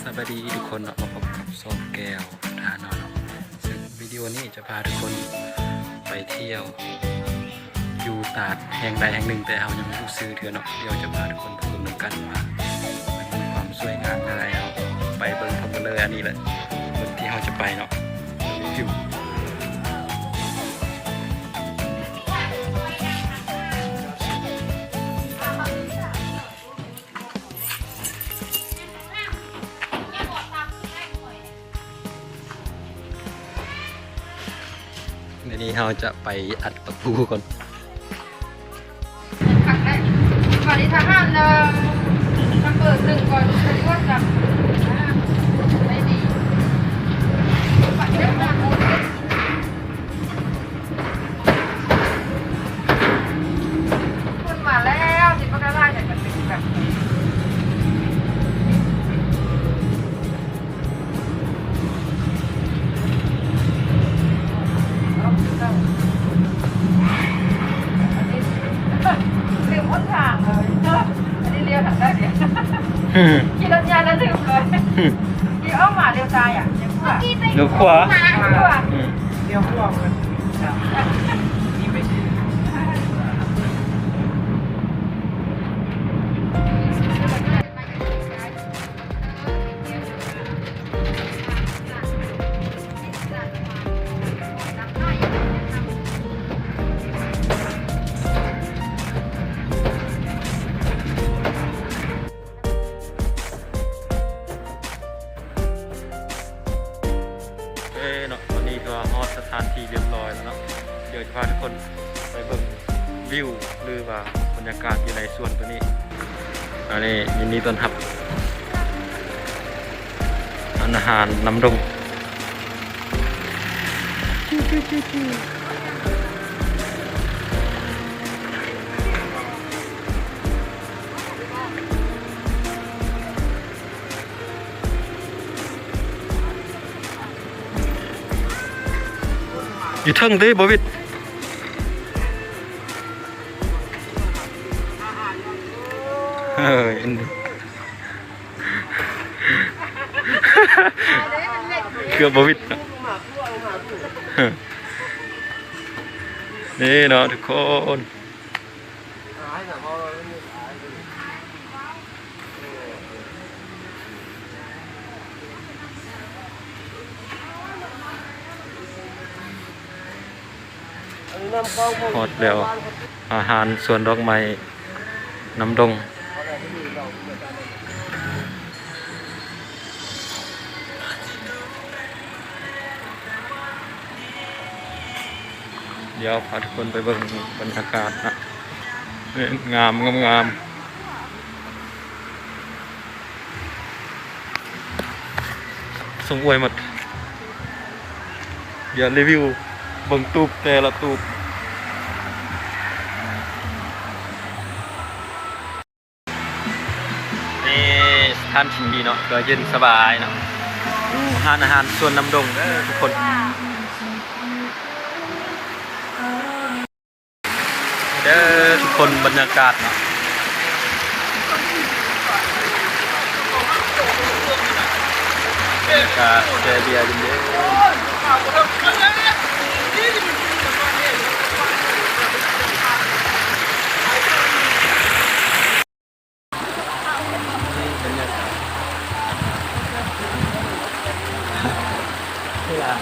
ສະບາຍດີທຸກຄົນເນາະ ມາພົບກັບຊ່ອງແກ້ວທານອນເນາະ ເຊິ່ງວິດີໂອນີ້ຈະພາທຸກຄົນໄປທ່ຽວຢູ່ຕາດແຫ່ງໃດແຫ່ງໜຶ່ງ ແຕ່ເຮົາຍັງບໍ່ຮູ້ຊື່ເທື່ອເນາະ. ດຽວຈະພາທຸກຄົນໄປເບິ່ງນຳກັນວ່າມັນມີຄວາມສວຍງາມແນວໃດ ເຮົາໄປເບິ່ງພ້ອມກັນເລີຍ. ອັນນີ້ແຫຼະ ເບິ່ງທີ່ເຮົາຈະໄປເນາະ ດຽວນີ້ເຮົາຈະໄປອັດຕະປູກ່ອນ. ກ່ອນທີ່ທະຫານເດີ ນຳເບີໜຶ່ງກ່ອນ ຕຳຫຼວດນຳ ໄດ້ດີ ໄປເດີນທາງ. ຄົນມາແລ້ວ ຊິບໍ່ໄດ້ຫຼາຍ ແຕ່ກໍເປັນແບບ ລືມຫົນທາງເລີຍ ອັນນີ້ລ້ຽວທາງໃດນີ້ ຂີ່ລົດໃຫຍ່ແລ້ວລືມເລີຍ ຂີ່ອອກມາລ້ຽວຊ້າຍ ລ້ຽວຂວາ ລ້ຽວຂວາ ຂວາ ອືມ ລ້ຽວຂວາ. ເອີເນາະ ຕອນນີ້ກໍຮອດສະຖານທີ່ຮຽບຮ້ອຍແລ້ວເນາະ. ດຽວຈະພາທຸກຄົນໄປເບິ່ງວິວ ຫຼືວ່າບັນຍາກາດຢູ່ໃນສວນໂຕນີ້. ອັນນີ້ຍິນດີຕ້ອນຮັບຮ້ານອາຫານນ້ຳດົງ. ຢູ່ເທິງເດ້ ບໍ່ວິດ ເອີ ເກືອບບໍ່ວິດ ນີ້ເນາະທຸກຄົນ. ຮອດແລ້ວ ອາຫານສວນດອກໄມ້ນ້ຳດົງ. ດຽວພາທຸກຄົນໄປເບິ່ງບັນຍາກາດນະ ງາມ ງາມ ງາມ. ສົ່ງອວຍໝົດ ດຽວຣີວິວເບິ່ງຕູບແຕ່ລະຕູບ. ນີ້ສະຖານທີ່ເນາະ ກໍເຢັນສະບາຍເນາະ ຢູ່ຮ້ານອາຫານສວນນ້ຳດົງເດີທຸກຄົນ. ເດີທຸກຄົນ ບັນຍາກາດເນາະ ບັນຍາກາດແຊ່ເບຍເຢັນໆ. ເວລາ